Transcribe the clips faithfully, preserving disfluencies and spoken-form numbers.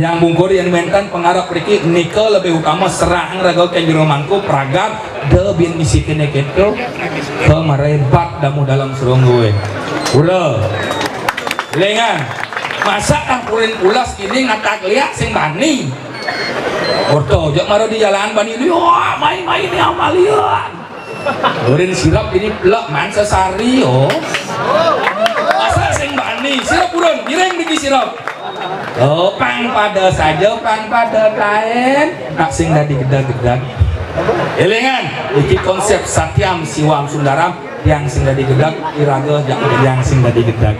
Yang bungkur yang menten pangarep riki nika lebih utama serahang raga ka jero mangku pragat da bin misi kene keto ka marebat damu dalam serungguhe. Ura. Lengan. Masa tang purin pulas kini ngatak liak sing bani. Orto jak mara di jalan bani liak main-main ni amalian. Urin sirop ini pelak man sesari, oh. Masa sing bani sirop urun, giring biji sirop. Oh, pang pada saja, pang pada taen. Tak sing dadi gedeg-gedeg. Elingan, iki konsep Satyam Siwam Sundaram yang sing dadi gedeg, iraga jak yang sing dadi gedeg.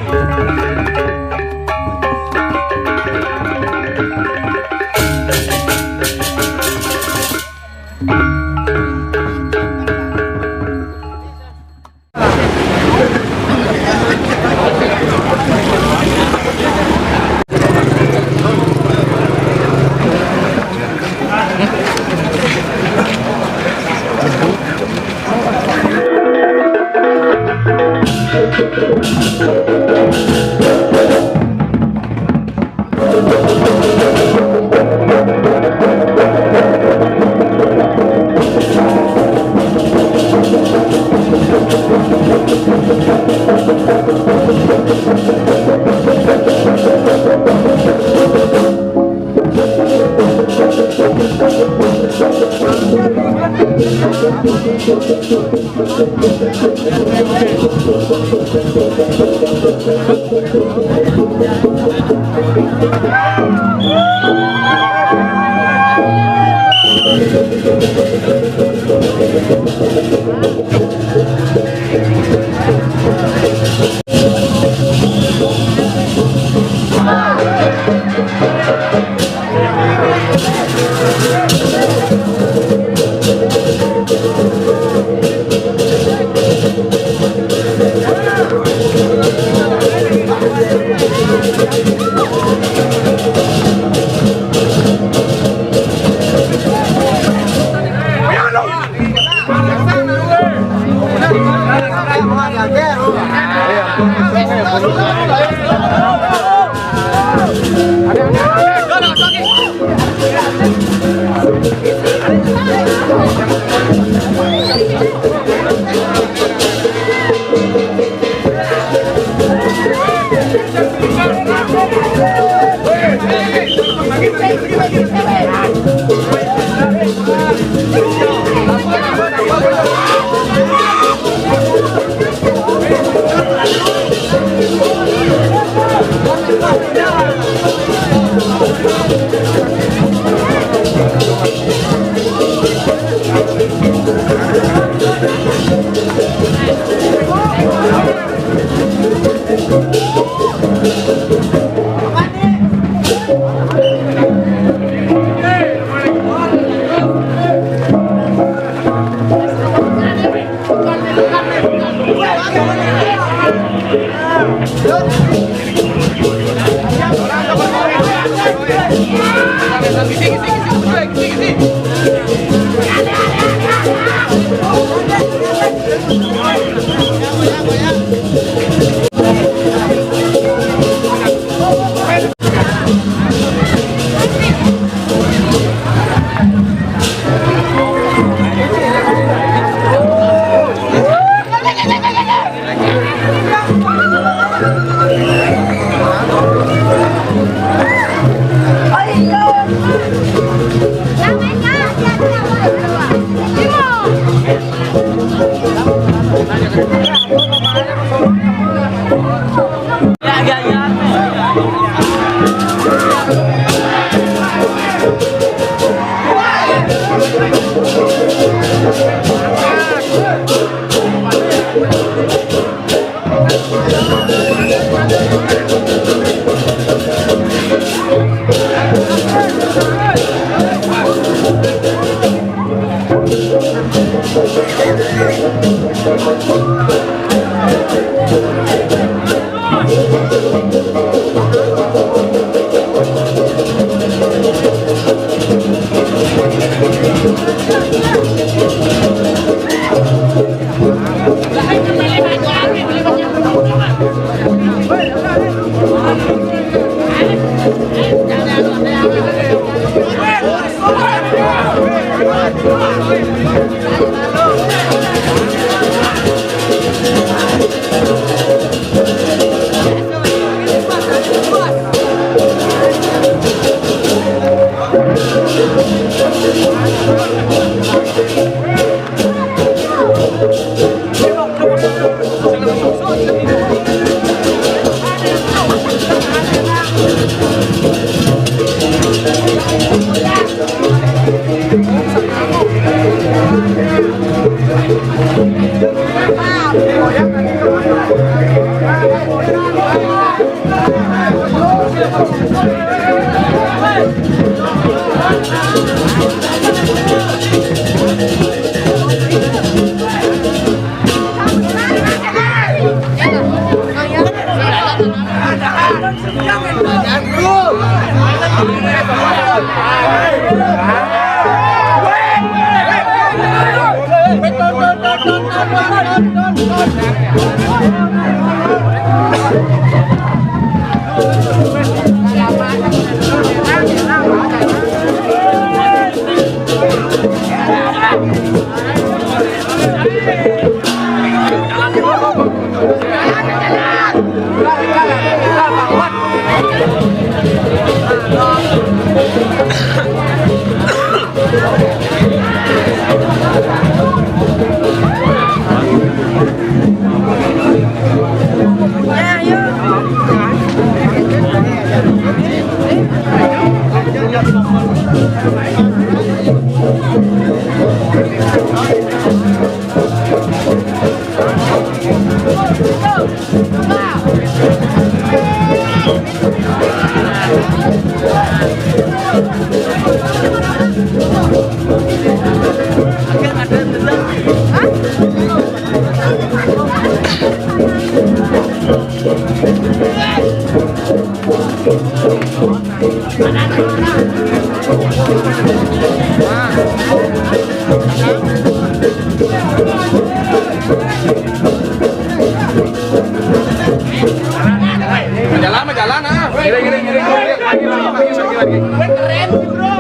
Jalan, jalan, ah. Ngiring, ngiring, ngiring. Lagi, lagi, lagi, lagi, lagi. Keren, bro.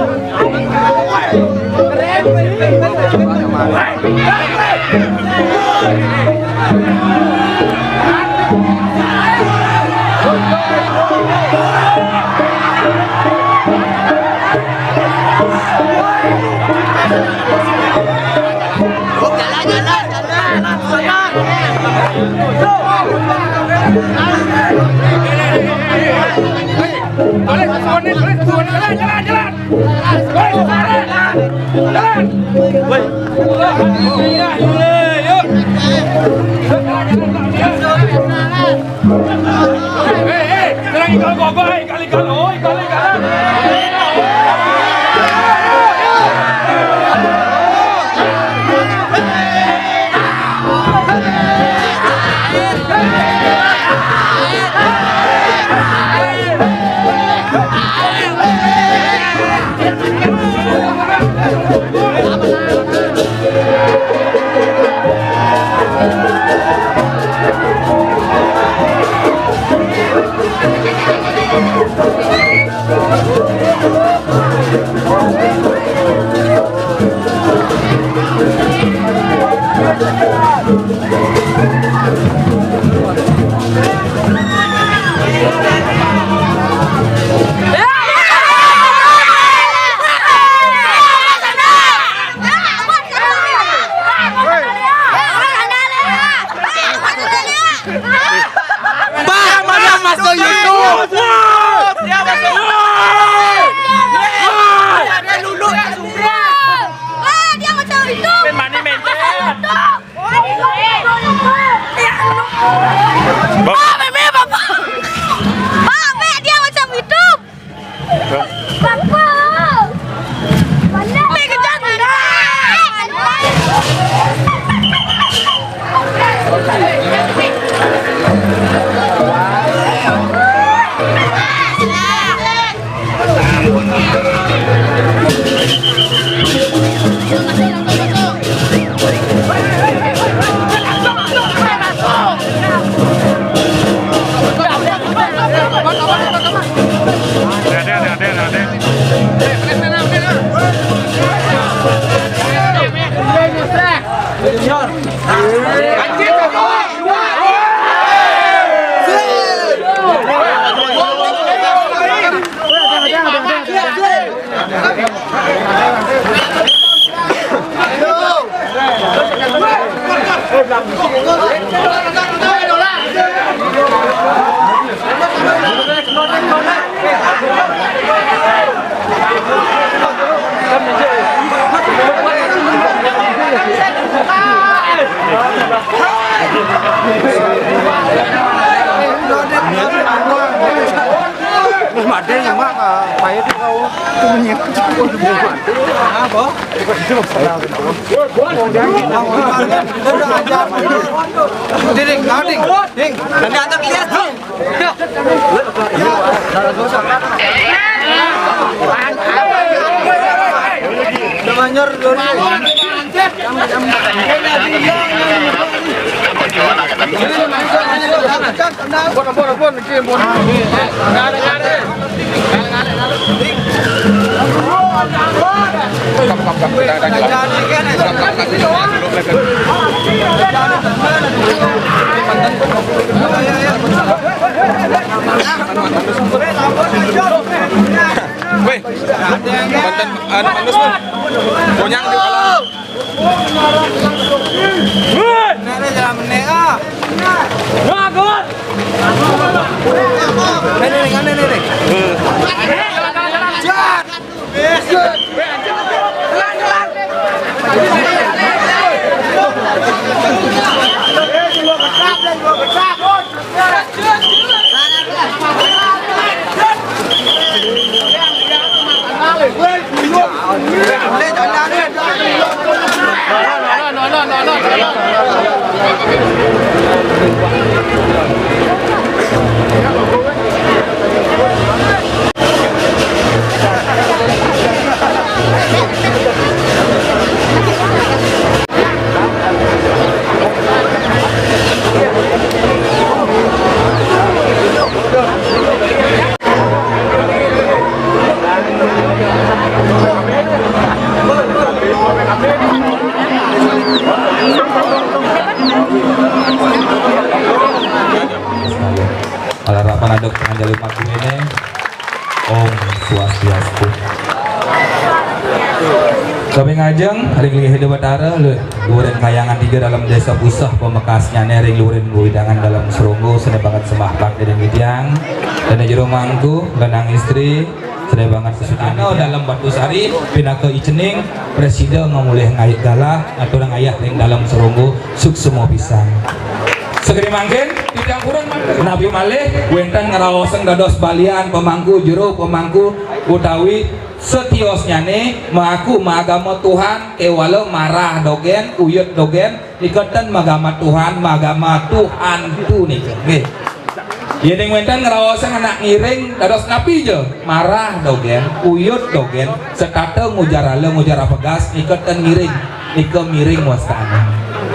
Keren. Jalan, jalan, jalan. Woi, sekarang. Jalan. Woi. Iya, iya, yuk. Hei, hei, jangan ikal gogol, hei, ikal-ikal, oh, ikal-ikal. Pak, mana masuk YouTube? Dia masuk YouTube. Dia dulu. Wah, dia masuk YouTube. Main money, main. Masuk YouTube. Bang. Pak, meme, Bapak. Pak, meme, dia masuk YouTube. Bapak. Mana? Meme, kejar, kejar. Padahal mah, ah, payah tuh kau. Tuh bunyi. Apa? Ding, ding, ding. Ding. Nanti antar lihat, ding. Udah manyor dulu. Weh, mantan anu manus, Bang. Gonyang di kolam. Nenek jangan menek, ah. Bagus. Nenek, nenek, nenek. Jat. Alarapan aduk panganjali paku ini. Om Swastiastu. Kami ngajeng ring linggih Ida Batara, luhurin kayangan tiga dalam Desa Puseh, pamekasnyané ring luhurin wewidangan Dalem Seronggo, sané banget sembah bakti ring titiang, Dané Jero Mangku, Lenang Istri, sané banget sesucana Dalam Batu Sari, pinaka icening, prasida ngamolih ngayuh galah, aturang ayah ring Dalem Seronggo, suksma pisan. Sakadi mangkin, titiang purun mangkin. Napi malih, wénten ngraosang dados balian pamangku, jero pamangku, utawi setiosnyané maaku maagama Tuhan, kéwala marah dogén, uyut dogén, nika ten maagama Tuhan, maagama Tuhan tu nika. Nggih. Yéning wénten ngraosang anak ngiring, dados napi ja? Marah dogén, uyut dogén, setata ngujar ala, ngujar apegas, nika ten ngiring, nika miring wastané.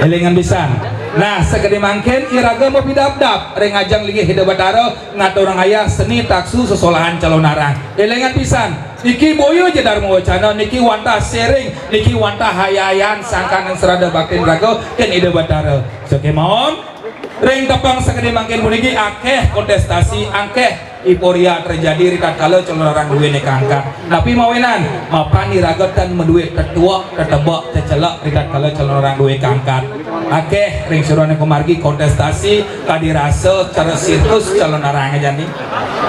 Élingang pisan. Nah, sakadi mangkin iraga mapidabdab ring ajeng linggih Ida Batara, ngaturang ayah seni taksu sesolahan calonarang. Élingang pisan. Niki boya ja darma wacana, niki wantah sharing, niki wantah hayah-hayahan sangkaning srada baktin raga kén Ida Batara. Sakémaon, ring tepang sakadi mangkin puniki akéh kontestasi, akéh euforia terjadi ritatkala calonarang duéné kaangkat. Napi mawinan, mapan iraga tan madué tetuek, tetebek, tecelek ritatkala calonarang dué kaangkat. Akéh ring sajeroning pamargi kontestasi kadi rasa cara sirkus calonarang jani.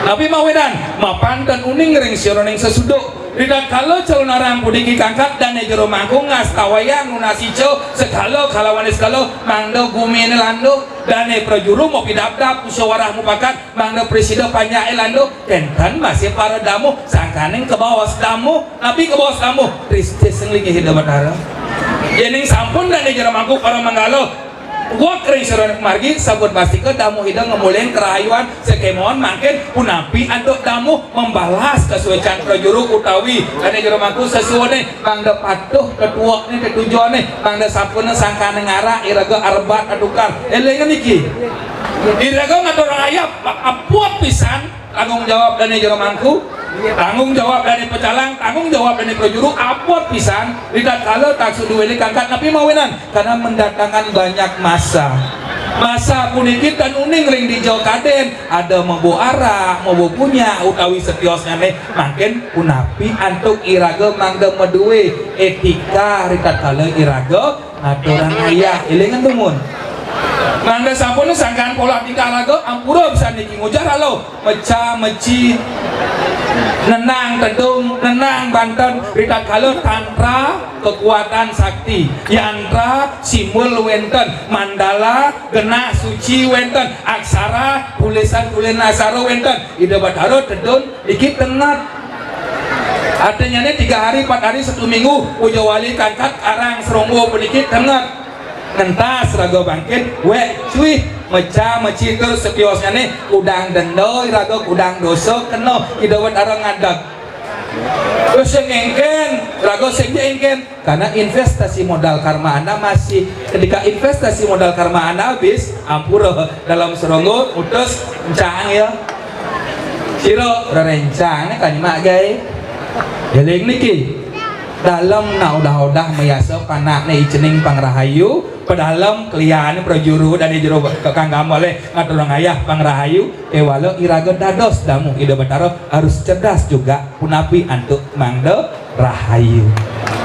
Napi mawinan, mapan tan uning ring sajeroning sesuduk. Ritatkala calonarang puniki kaangkat, Dané Jero Mangku ngastawayang nunas ica sekala kalawaning sekala mangda guminé landuh. Dané prajuru mapidabdab, musyawarah mupakat, mangda prasida panjaké landuh, kénten masih para damuh, sangkaning kabaos damuh. Napi kabaos damuh? Ristis ring linggih Ida Batara. Yéning sampun Dané Jero Mangku para manggala, wak ring sajeroning pamargi, sampun pastika damuh Ida ngamolihang karahayuan, sakémaon mangkin punapi antuk damuh membalas kasuécan prajuru utawi Dané Jero Mangku sesuuné, mangda patuh tetuekné, tetujoné, mangda sampun sangkaning arak, iraga arebat atukar. Élingang niki. Iraga ngaturang ayah, apot pisan tanggung jawab Dané Jero Mangku, tanggung jawab Dané Pecalang, tanggung jawab Dané Prajuru, apot pisan ritatkala taksu duéné kaangkat. Napi mawinan? Karena mendatangkan banyak massa. Massa puniki tan uning ring dija kadén, ada mabuk arak, mabuk punyak, utawi setiosnyané. Mangkin punapi antuk iraga mangda madué étika ritatkala iraga ngaturang ayah, élingang dumun. Mangda sampun sangkan pola tingkah laku, ampura pisan niki ngujar ala, meca meci. Nenang tedung, nenang banten, ritatkala tantra kekuatan sakti, yantra simbol wenten, mandala genah suci wenten, aksara tulisan-tulisan aksara wenten, Ida Batara tedun niki tenget. Artinyane tiga hari, empat hari, satu minggu, puja wali kangkat arang seronggo puniki tenget. Ngentas raga bangkit, wek cuih, meca meci tur setiosnyane, kudang denda iraga, kudang dosa kena, Ida Batara ngadeg. Terus sing engken, raga sing engken, karena investasi modal karma Anda masih. Ketika investasi modal karma Anda habis, ampura, dalam seronggo utus encang ya. Sira rerencang kan mak gae. Eling niki. Dalem nak udah-udah mayasa panakne icening pangrahayu, pedalem klian prajuru dan jero kekang gamole ngaturang ayah pangrahayu, kewala iraga dados damuh Ida Batara harus cerdas juga punapi antuk mangda rahayu.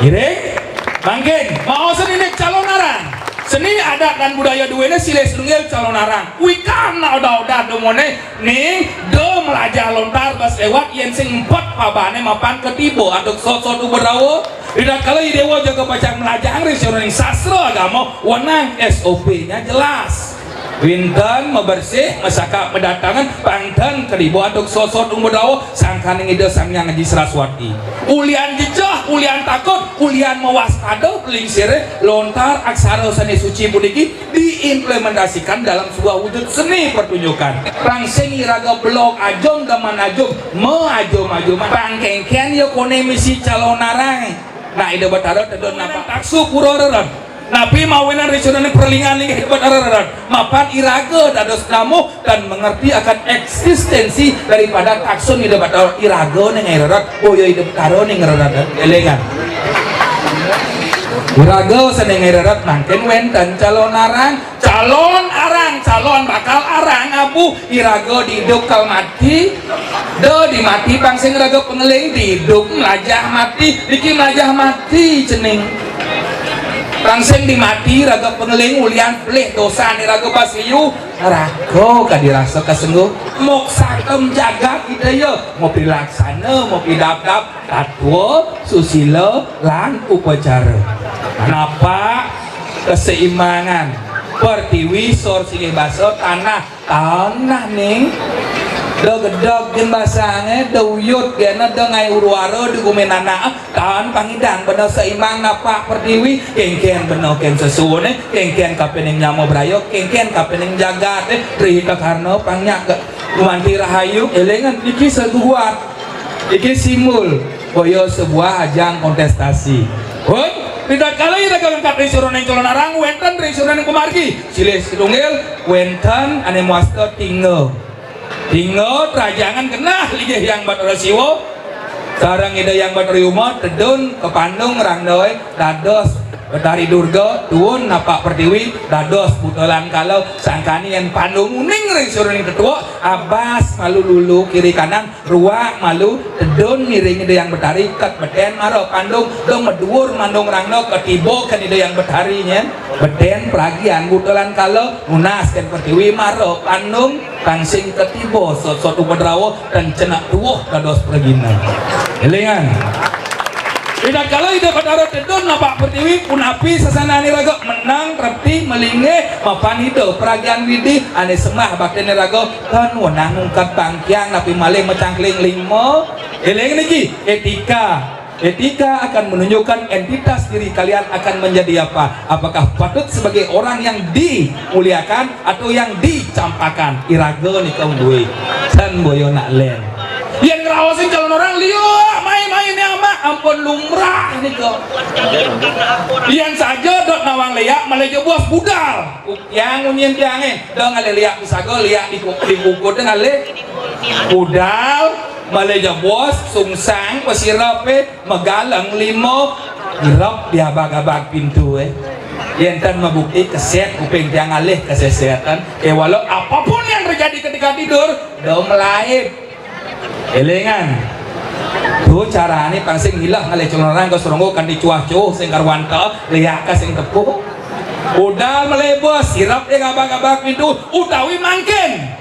Ngiring? Mangkin, maosen indik calonarang. Seni adat lan budaya duwene silih sinunggil calonarang. Wikan nak odah-odah dumone ning da melajah lontar bas lewat yen sing empet pabane mapan ketiba antuk sot-sot ubedrawa. Ritatkala Idewa jaga pacang melajah ring saroning sastra agama, wenang S O P-nya jelas. Winten mabersih, masaka, madatangan, pang ten kadiba antuk sosot umbedau, sangkaning Ida Sang Hyang Aji Saraswati. Ulian jejeh, ulian takut, ulian mawaspada, plingsire, lontar aksara sane suci puniki diimplementasikan dalam sebuah wujud seni pertunjukan. Pang sing iraga belog ajum demen ajum, maajum-ajuman. Pang kengken ya kone misi calonarang. Nah, Ida Batara tedun napa? Taksu pura rered. Napi mawinan ri sunaning perlingan inggih Ida Batara rered. Mapan iraga dados namuh dan mengerti akan eksistensi daripada taksun Ida Batara. Iraga ning rered, boya Ida Batara ning rered. Elingan. Iraga sane ning rered mangkin wenten calonarang. Calon arang, calon bakal arang abuh, iraga diidup kal mati. Da dimati pang sing raga pengeling, diidup melajah mati, niki melajah mati cening. Pang sing dimati raga pengeling ulian pelih dosan iraga bas liu, neraka kadi rasa kasengguh. Moksakem jagat kita ya, mopi laksana, mopi dapdap, tatwa, susila, lan upacara. Napa keseimbangan pertiwi sor singgih basa tanah, tanah ning da gedeg gen basange, da uyut gena, da ngai uruara di gumin anak, tan pangidang bena seimbang napak pertiwi, kengken bena ken sesune, kengken kapening nyama braya, kengken kapening jagate, trihita karna pangnya ke gumanti rahayu, elingan niki seguat. Iki simbol kaya sebuah ajang kontestasi. Pun, ritatkala iraga ngangkat ring suruning calonarang, wenten ring suruning pamargi. Silih situnggil, wenten ane mawasta Tingga. Tingga trajangan genah linggih Hyang Batara Siwa. Sareng Ida Hyang Batara Yuma, tedun ka Pandung Rangdae, dados Betari Durga, tuun napak pertiwi, dados Buta lan Kala, sangkani yen Pandung uning ring suruning tetua, abas malu lulu kiri kanan, ruak malu, tedun ngiring Ida Hyang Betari, ket beten mara Pandung, dong meduur Mandung Rangda, ketiba ken Ida Hyang Betari nyen, beten pragian Buta lan Kala, nunas ken pertiwi mara Pandung, pang sing ketiba sot-sot upadrawa, ten cenak tuuh dados pragina. Elingan. Ritatkala Ida Batara tedun napak pertiwi, punapi sasanane raga menang, trepti, malinggih, mapan Ida pragian Widi, ane sembah baktine raga, ten wenang ngungkat bangkiang, napi malih macangkling lima. Eling niki, etika. Etika akan menunjukkan entitas diri kalian akan menjadi apa. Apakah patut sebagai orang yang dimuliakan atau yang dicampakan? Iraga nika duwe. Ten boya nak len. Yen ngraosin calonarang liu, mai-mai ne amak, ampun lumrah nika. Yen saja dot nawang liak, malih jebos budal. Yang munyin tiange, dong ngalih liak pisaga, liak di ku-, di kuku te ngalih budal, malih jebos, sungsang, pasirepe, magaleng lima, irep di abag-abag pintu, eh. Yen ten mabukti keset kuping tiang ngalih kesesetan, eh, walau apapun yang terjadi ketika tidur, dong melaib. Elingan. Tu carane pang sing ngilah ngalih calonarang ka seronggo kanti cuah-cuh sing karuan ta, liak ka sing tepuk. Budal malih bos, sirep di abag-abag pintu, utawi mangkin.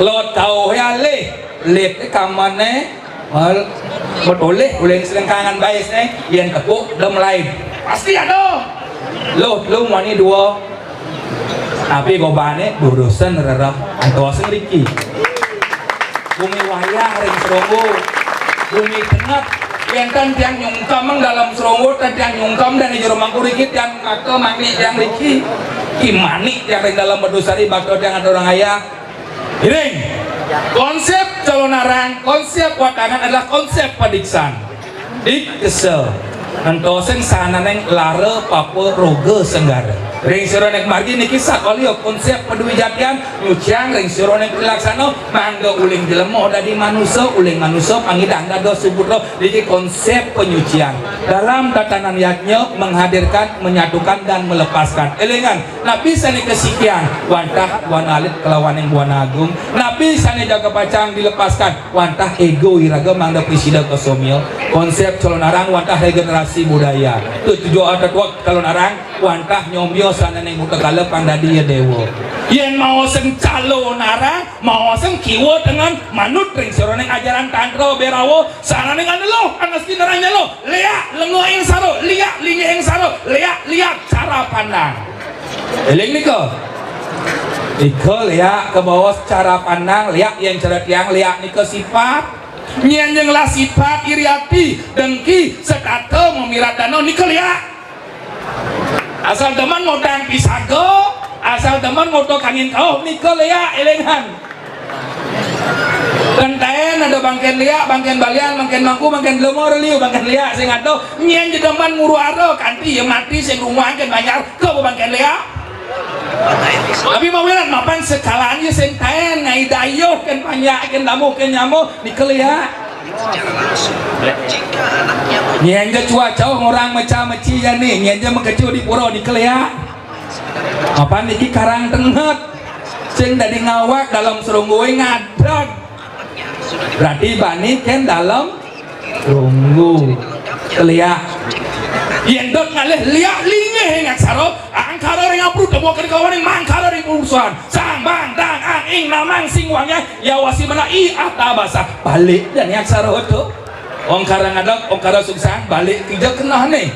Lot tauhe alih, lit kamane, Mal, betulih uling selengkangan baisné, yén tepuk dem lain. Pasti ada. Loh, lu mani dua. Tapi gobané durusan rereh antos ngriki. Bumi wayah ring Serunggu. Bumi tengep. Yén ten tiang nyungkem dalam Serunggu, ten tiang nyungkem dan jero mangku riki tiang maka mangdi tiang riki. Kimani tiang ring dalam bedusari bakto tiang ada orang ayah. Iring. Konsep Calonarang, konsep watangan adalah konsep padiksan. Dikesa. Ngentosin sahananing lara papa roga senggara. Ring sajeroning margi niki sakalya konsep padwijatian nyuciang ring sajeroning palaksana mangda uling jelema dadi manusa, uling manusa pangidang dados suputra. Niki konsep penyucian. Dalam tatanan yadnya menghadirkan, menyatukan, dan melepaskan. Elingan, napi sané kasikian, wantah buana alit kalawaning buana agung. Napi sané jaga pacang dilepaskan, wantah ego iraga mangda prasida kasomya. Konsep Calonarang wantah regenerasi budaya. Tujuh tetuek Calonarang wantah nyomya sahananing buta kala pang dadi ya dewa. Yén maosang Calonarang, maosang kiwa tengen manut ring sajeroning ajaran tantra Berawa, sahananing aneluh, anesti nerang jalo, liak lenga ing sara, liak linggih ing sara, liak liak cara pandang. Eling nika. Nika liak kabaos cara pandang, liak yén cara tiang, liak nika sipat. Nyén ja ngelah sipat iri ati, dengki, setata, mamirat dana, nika liak. Asal demen ngodang pisaga, asal demen ngoto kangin kauh, nika liak, elingan. Ten taén ada bangkén liak, bangkén balian, bangkén mangku, bangkén jelema, reliu, bangkén liak sing ada. Nyén ja demen nguru ara, kanti ya mati sing rumuhang kén banjar, ka bangkén liak. Tapi mawinan mapan sekalan ya sing taén, ngai dayuh kén panjak, kén damuh, kén nyambuh, nika liak. Nyén ja cuaca ngorang meca-meci jani, nyén ja makecu di pura, nika liak. Mapan niki karang tenget. Sing dadi ngawak dalam Serunggu ngadag. Berarti bani kén dalam Serunggu. Liak. Yén dot ngalih liak linggih ing aksara, angkara ring ampru temuaken kawaning mangkara ring pungsuan. Sang bang dang ang ing namang sing wangiang, yawasi mena i ata basa. Balik jani aksara to. Ongkara ngadag, ongkara sungsang, balik kija kenehné.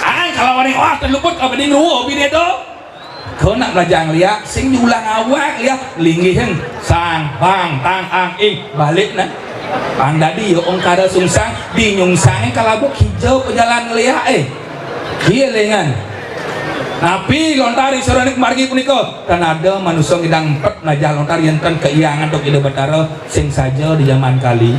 Ang kalawaning oah ten luput ka bening rua bineda. Ko nak belajar liak, sing diulang awak liak, linggihin sang bang tang ang ing balik nah. Pang dadi ya ongkara sungsang, di nyungsangé kalabuh kija pejalan liak, eh. Kielingan. Napi lontar ing sajeroning margi punika? Tan ada manusa ngidang empet najah lontar yén ten kaiangan antuk Ida Batara sing saja di jaman kali.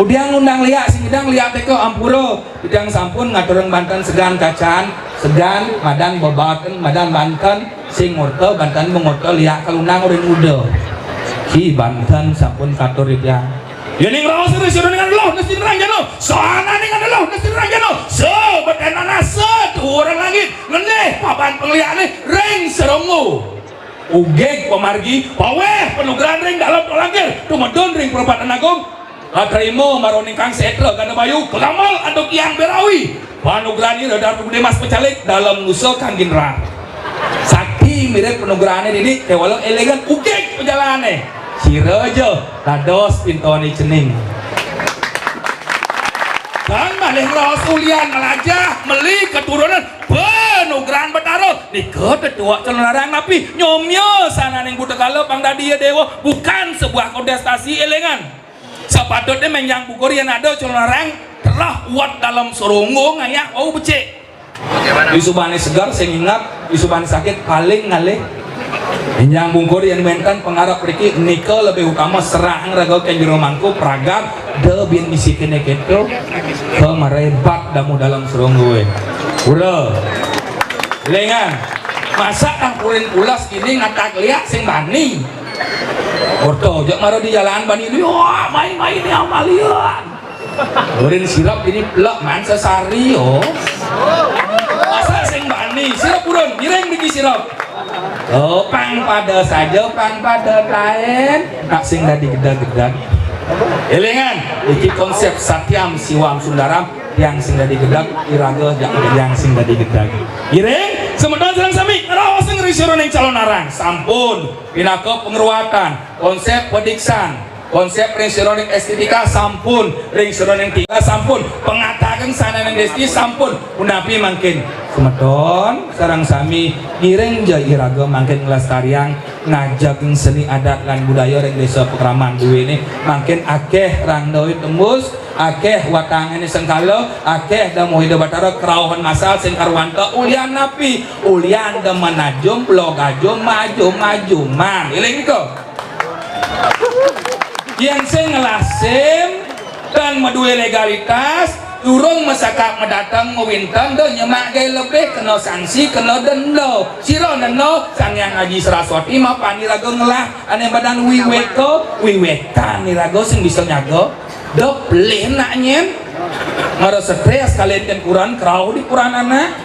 Udiang ngundang liak, sing ngidang liak teka ampura. Titiang sampun ngaturang banten segan kacan, segan madan bebaten, madan banten, sing ngorta banten mengorta liak kalunang ring uda. Ki banten sampun katur titiang. Yéning raos ring sajeroning aneluh, nesti nerang jana. Sahananing aneluh, nesti nerang jana. Sabeten nanas, saduuran langit, ngendih papan pangliané ring Serunggu. Ugig pamargi, paweh panugrahan ring dalem Tolangkir, tumedun ring Perempatan Agung. Katrima maroning Kang Setra Gana Bayu, kagamel antuk Hyang Berawi. Panugrahan Ida Datu Gedé Mas Pecalik, dalem nusa Kang Ginrang. Sakti mirib panugrahané dini, kéwala élingan ugig pajalané. Sira ja dados pintoné cening. Kang malih ngraos ulian malajah, meli keturunan panugrahan Betara. Nika tetuek Calonarang napi? Nyomya sahananing buta kala pang dadi ya dewa, bukan sebuah kontestasi, élingan. Sapatutné ménjang pungkur yén ada Calonarang telah uwet dalem Serunggu ngayah wau becik. Disubané seger sing inget, disubané sakit paling ngalih. Ménjang pungkur yén wénten pangarep mriki nika lebih utama serahang raga kén jero mangku pragat da bin misikiné kéto ka marebat damuh dalem Serunggué. Pura. Élingan. Masa kang purin pules ini ngatak liak sing bani. Orta jak mara di jalan bani liak, main-main ya malian. Urin sirep ini plek man sesari yo. Masa sing bani, sirep purun, ngiring biji sirep. Oh, pang pada saja, pang pada taén. Nak sing dadi gedeg-gedeg. Élingan, iki konsep Satyam Siwam Sundaram, yang sing dadi gedeg, iraga jak yang sing dadi gedeg. Ngiring, semeton sareng sami, ngraos ring sajeroning Calonarang. Sampun, pinaka pangruatan, konsep padiksan. Konsep ring sajeroning estetika sampun, ring sajeroning tingkah sampun, pangataken sananing desti sampun. Punapi mangkin? Semeton sareng sami ngiring ja iraga mangkin nglestariang ngajaging seni adat lan budaya ring Desa Pakraman duene. Mangkin akeh randoi tembus, akeh watangane sengkala, akeh damuh Ida Batara krauhan masal sing karwanta ulian napi? Ulian demen ajum, blog ajum, majum-ajuman. Eling nika. Yen sing ngelah SIM tan madue legalitas, durung masakap madateng mawinten, da nyemak gae lebih, kena sanksi, kena denda. Sira nena Sang Hyang Aji Saraswati mapan iraga ngelah ane madan wiweka, wiwekan iraga sing bisa nyaga. Da pelih nak nyen. Mara stres kalen ken kuran, kerau di kuran anak.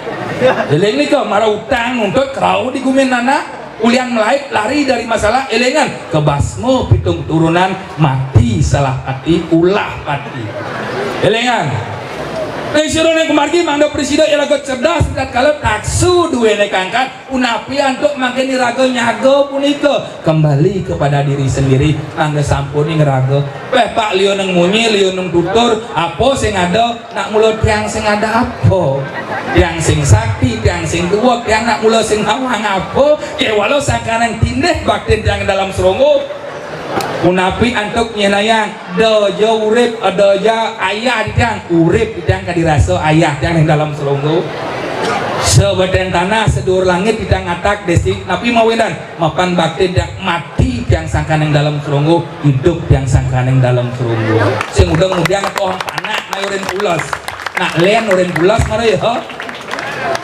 Eling nika, mara utang nuntut, kerau di gumin anak. Ulian melaib, lari dari masalah, elingan, kebasma pitung turunan, mati salah pati, ulah pati. Elingan. Ring sajeroning pamargi mangda prasida iraga cerdas, tatkala taksu duene kangkat, punapi antuk mangkin iraga nyaga punika? Kembali kepada diri sendiri, mangda sampun iraga. Peh, Pak, liu nang munyi, liu nang tutur, apa sing ada? Nak mula tiang sing ada apa? Tiang sing sakti, tiang sing tua, tiang nak mula sing nawang apa? Kewala sangkaning tindih baktin tiang dalam seronggo. Punapi antuk nyenayang, da ja urip, da ja ayah di tiang, urip di tiang kadi rasa ayah tiang ring dalam seronggo. Sebeten tanah, seduur langit di tiang atak desi, napi mawinan? Mapan bakti tiang mati tiang sangkaning dalam seronggo, idup tiang sangkaning dalam seronggo. Sing udah ngudiang pohon panak mayurin pules. Nak len urin pules mara ya.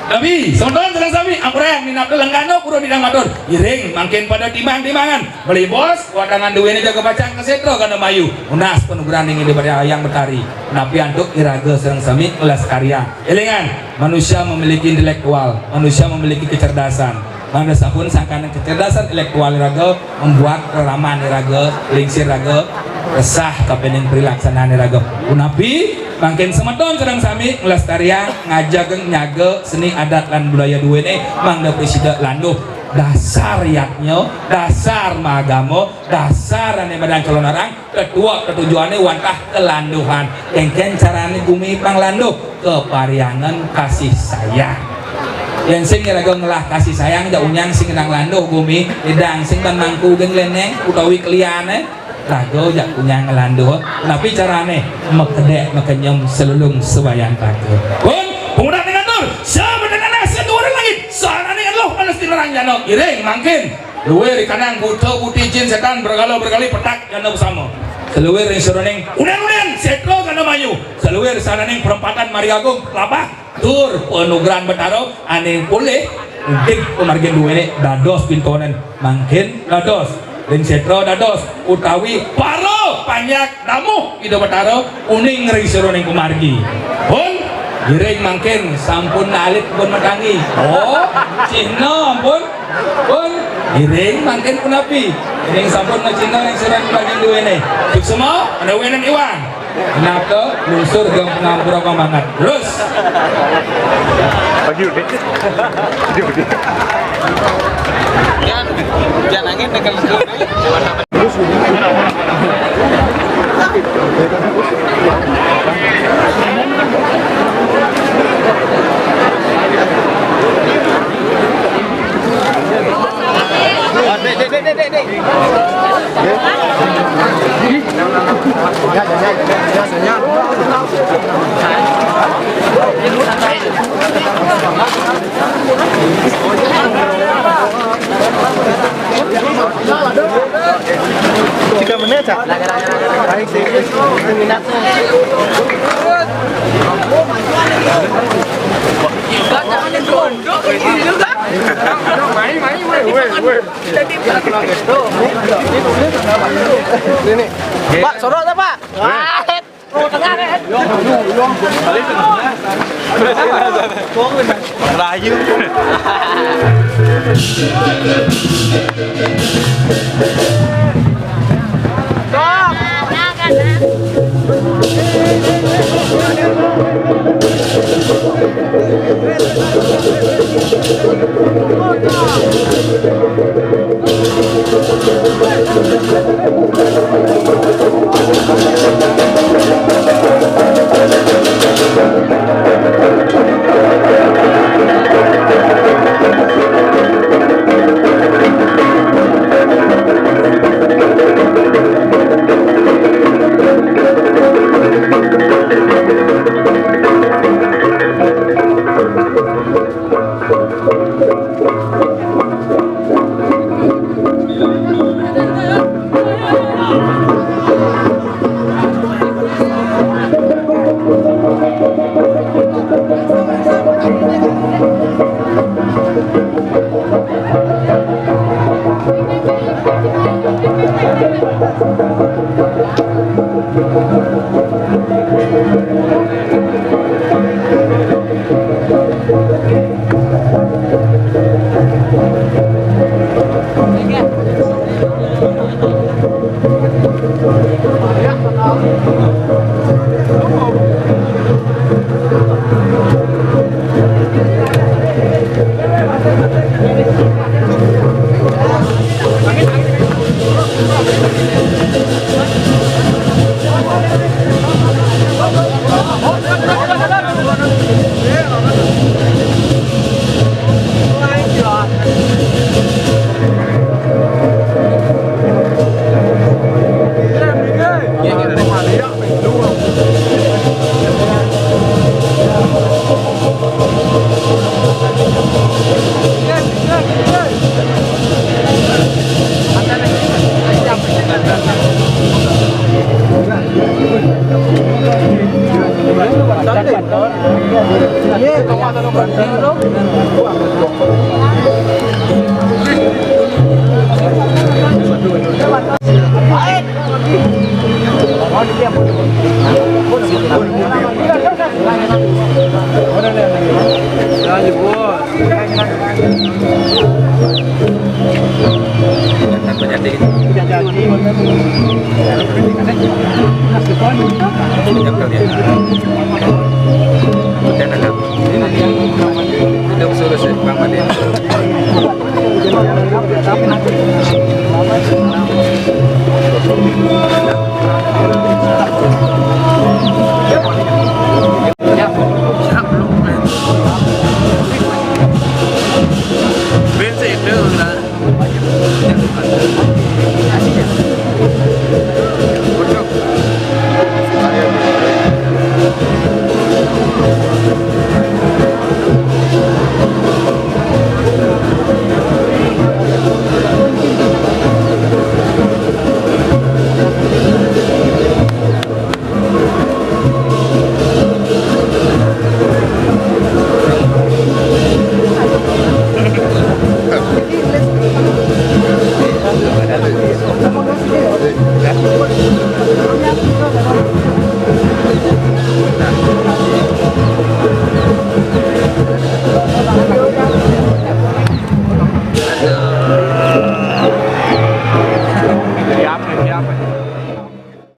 Tapi, sonton sedang sami, ampura minat lenggana pura bidang matur. Iring, mangkin pada timang-timangan. Beli bos, wadangan duene jaga pacang ke setra kana mayu. Unas penugrahan ingin daripada Yang Betari. Napi antuk iraga sedang sami ngelas karya. Elingan, manusia memiliki intelektual, manusia memiliki kecerdasan. Mangda sampun sangkaning kecerdasan intelektual iraga membuat reraman iraga, lingsir iraga, resah kapining prilaksanaan iraga. Punapi, mangkin semeton sareng sami nglestariang, ngajageng, nyaga seni adat lan budaya duene, mangda prasida landuh dasar yadnya, dasar maagama, dasar ane madan calonarang, tetuek tetujuane wantah kelanduhan. Kengken carane gumi pang landuh? Kapariangan kasih sayang. Yen sing iraga ngelah kasih sayang, jak unyang sing nang landuh gumi, idang sing ban mangku geng leneng utawi keliane, raga jak unyang landuh. Napi carane? Makedek makenyem salulung sabayantaka. Pun, pemuda dengan tur, sebenarnya seduren langit, sarane Allah panas tinarang jana. Iring mangkin. Luir ikanang buta buti jin setan bergala bergali petak jana bersama. Seluir ring seroning unen-unen setra kana mayu. Seluir sananing perempatan Mari Agung labah tur panugrahan Betara ane polih udik pamargin duene dados pintonen mangkin dados ring setra dados utawi para panjak damuh Ida Betara uning ring seroning pamargi. Pun, iring mangkin sampun alit pun matangi. Oh, cihna ampun. Pun, iring mangkin punapi. Iring sampun ngacihna ring seroning pamargin duene. Suksma, ada wenen iwang. Napa lungsur geng pengampura pamangat. Terus. Pagi udik. Pagi udik. Jangan, jangan angin dekat. Tiga menit, Cak. Baik, sih. Main, main, weh, weh, weh. Ini. Pak, sorot apa? Wah. Rayu. Udah, udah, udah. Udah, udah, udah. Bang Made.